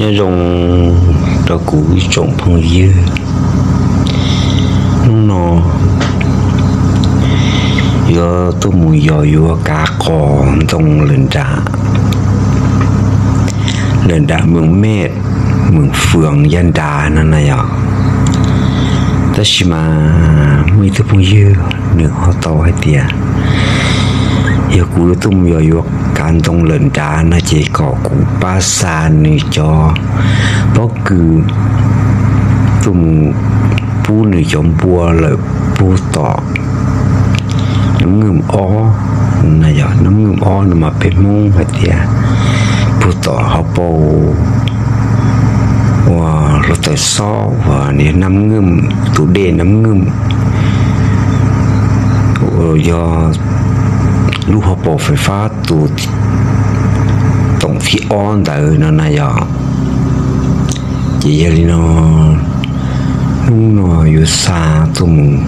Nyob zoo rau kuv ib tsoom phooj ywg, hnub no yuav tuaj mus yos yuav kav qos ntoo lawm nram, lawm nram Moos Mej, Moos Fwm Yaj Nras no na yog. Tab sis mas muaj ib tug phooj ywg nws ho tau hais tias yog kuv yuav tuaj mus yos yuav kav ntoo lawm nrad no ces kom kuv pab xa nws cov pob kws tuaj mus pub nws cov npua lawm puag tom Nab Nkeej ob na yog. Nab Nkeej ob no mas peb Hmoob hais tias puag tom hauv paus uas hluav taws xob uas nws yog Nab Nkeej, tus dej Nab Nkeej uas yog lub hauv paus fais fab tus toom thib ob ntawd no na yog. Ces yog li no, hnub no yuav xa tuaj mus,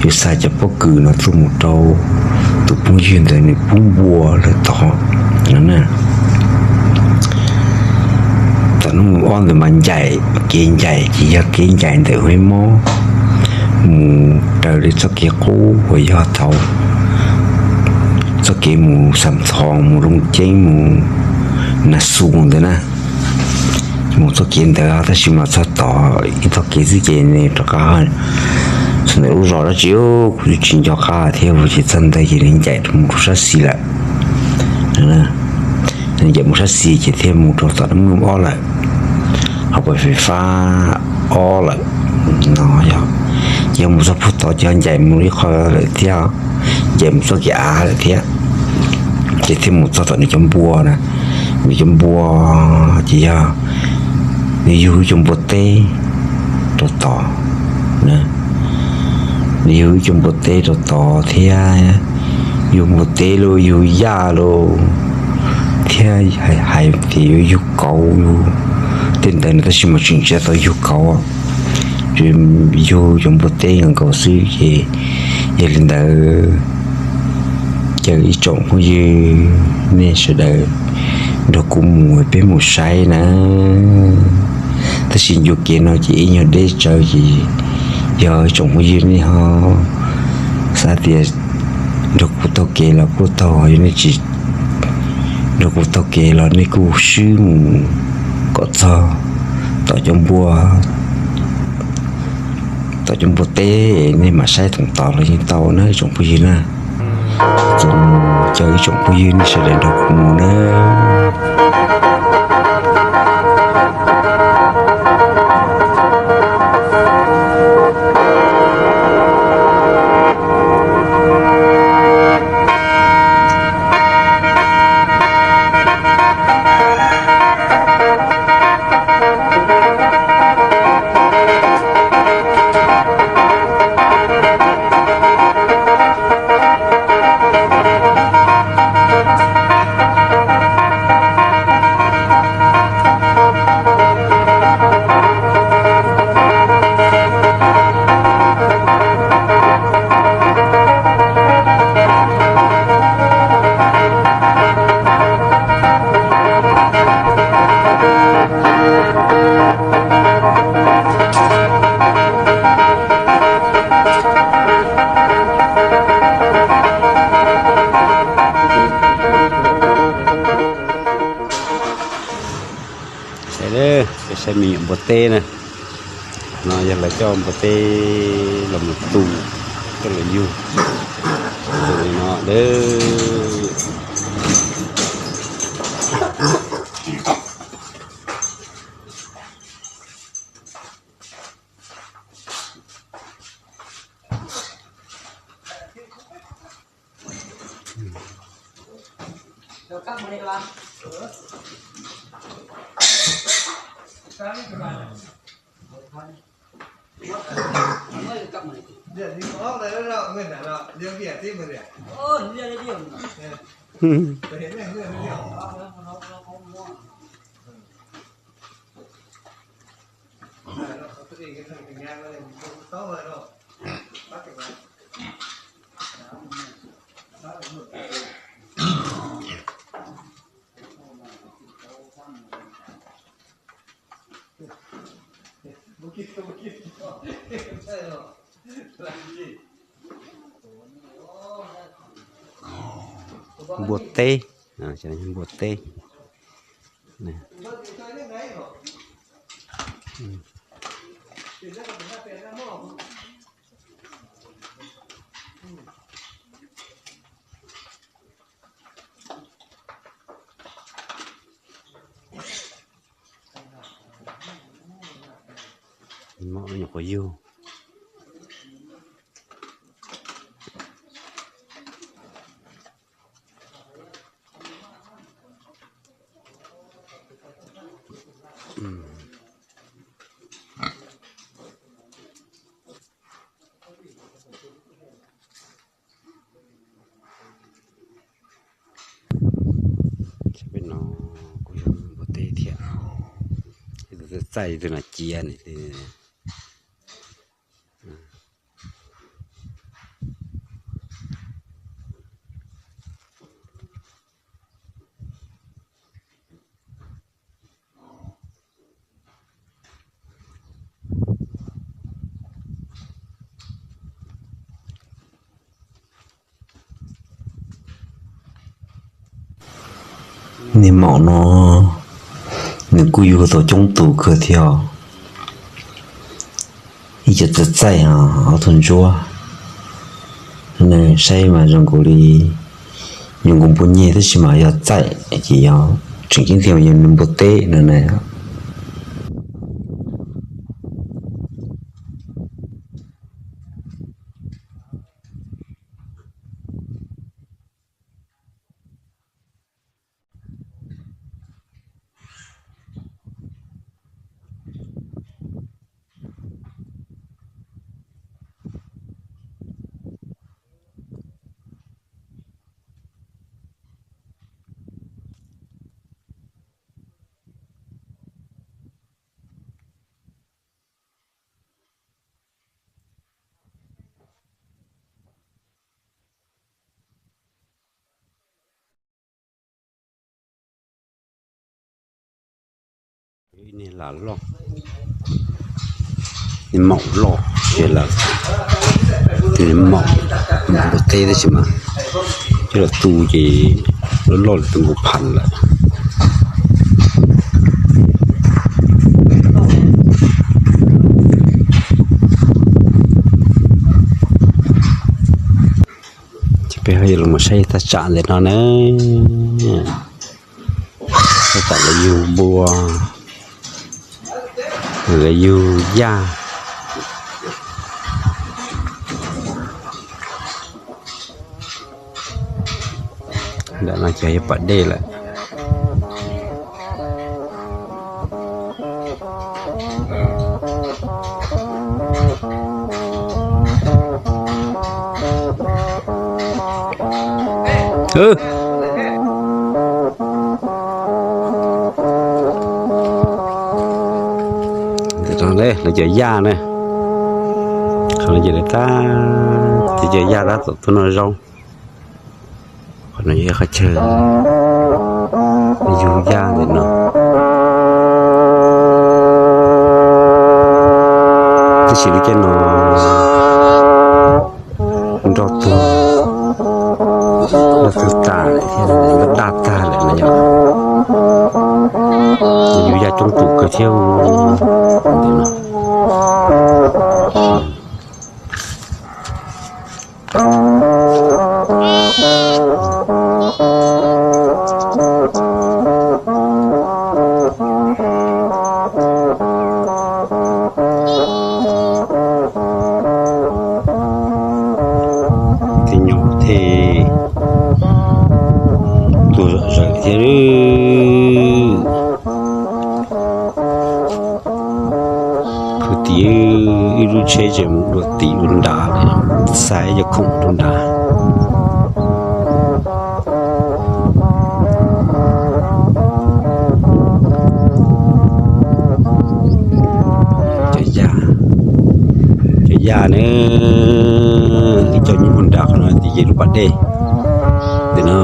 yuav xa cov pob kws no tuaj mus rau tus phooj ywg ntawd nws pub npua lawm tod no na. Tom Nab Nkeej ob ntawd mas ncaim, kev ncaim ces yog kev ncaim ntawm Huab Mob mus raws li txoj kev qub uas yog thaum txoj kev mus Xam Thoo mus Looj Ceeb mus Nas Xus ntawd na. Mus txoj kev ntawd tab sis mas txog tom ib txoj kev xwb ces nws rov qab, txog ntawm lub zos dab tsi kuv twb tsis nco qab thiab, ces txog ntawd ces nws ncaim mus rau sab xis lawm. Nws ncaim mus sab xis ces thiaj mus rau tom Nab Nkeej ob lawm, hauv paus fais fab ob lawm no yog. Ces yog mus txog puag tod ces yog ncaim mus ib qho lawm thiab, ncaim mus txoj kev av lawm thiab, ces thiaj mus txog tom nws cov npua na. Nws cov npua ces yog nws yug ib co npua teb rau tod, nws yug ib co npua teb rau tod thiab, yug npua teb los yug yaj los thiab, hais tias yuav yug kauv yug tej ntawd no tab sis mas tseem tsis tau yug kauv, yug cov npua teb nkaus nkaus xwb ces yog li ntawd caw ib tsoom phooj ywg nej sawv daws nrog kuv mus peb mus saib na. Tab sis ncua kev no ces ib nyuag deb tsawv ces yog ib tsoom phooj ywg nej ho xav tias nrog kuv taug kev los kuj taug, yog nej tsis nrog kuv taug kev los nej kuj swb mus kom txog tom cov npua, tom cov npua teb nej mam saib thoom tod los yeej tau na ib tsoom phooj ywg na. Ces caw ib tsoom phooj ywg nej sawv daws nrog kuv mus na. Saib, saib me nyuam npua teb na. No yog lawv coj npua teb los mus tu, coj los yug. Tus no Npua teb, npua teb. Maum nyuam qhuav yug. Pem no kuj yog npua teb thiab. Tus txaij tus no cia nws. Niag maum no nws kuj yug tau coob tus kawg thiab. Ib co txaij txaij, ob tug ntsuab. Nws saib mas zoo nkaus li, zoo nkaus npua nyeg tab sis mas yog txaij ces yog tseem ceeb tiag mas yog npua teb no na. Ib niag lam loj, niag maum loj ces lawm, niag maum, maum npua teb tab sis mas coj los tu ces loj loj lawm tus nkaus phas lawm. Ces peb ho yuav los saib thaj tsam ntawm no na. Thaj tsam lawv yug npua, lawv yug yaj. Ntawm no ces yog pas dej lawm. Ntawm no lawv cov yaj na, qhov no ces lawv tab, cov yaj tab tom tuaj noj zaub. Qhov no yog qhov chaw yug yaj ntawm no. Tab sis lub caij no nroj tuag, nroj tuag tas thiab nroj daj tag lawm no yog yug yaj coob tus kawg thiab ntawm no. Tej nyuam thiaj tuag zom zaws thiab. Kwv tij, ib lub tsheb tseem mus dua tim dua nrad lawm, xa ib co khoom dua nrad. Cov yaj, cov yaj ne, ib co nyob puag nrad qhov no ces yog lub pas dej. Ntawm no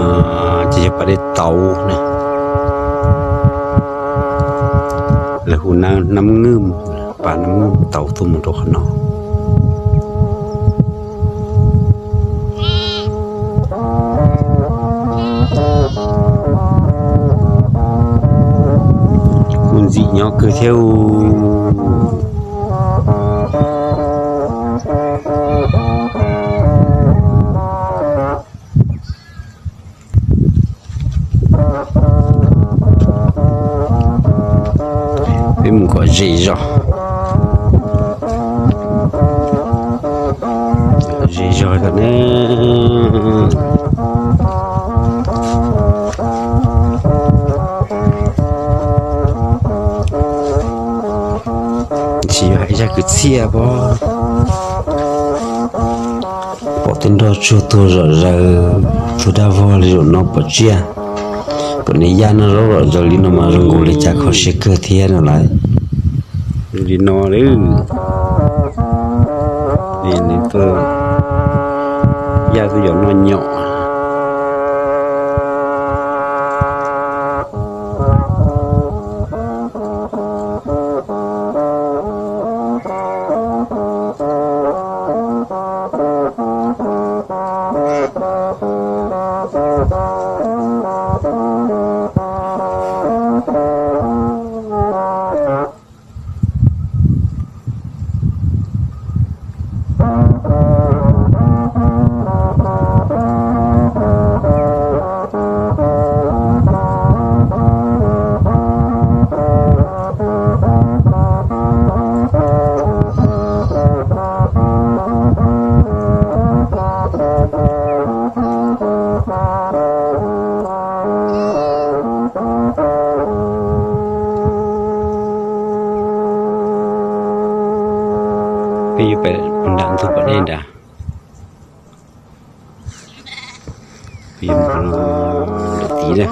ces yog pas dej tauv na, lawv hu Nab Nwj mus. Pas no muab tau tuaj mus rau qhov no. Kuj ntxim nyob kawg thiab. Peb mus kom ze zog, ze zog kom ne. Tsis yog hais zaj kwv txhiaj pom, pom tej nroj tsuag tuag zom zaws, tuag dab vog li zaum no pom tsiaj, kom nws yaj noj zaub zom zaws li no mas zoo nkaus li cas kho siab kawg thiab no lawm. Li no li, nws tuaj, yaj tuaj yom noj nyom. Peb yuav pem nram ntug pas dej nrad. Peb yuav mus rau tim na.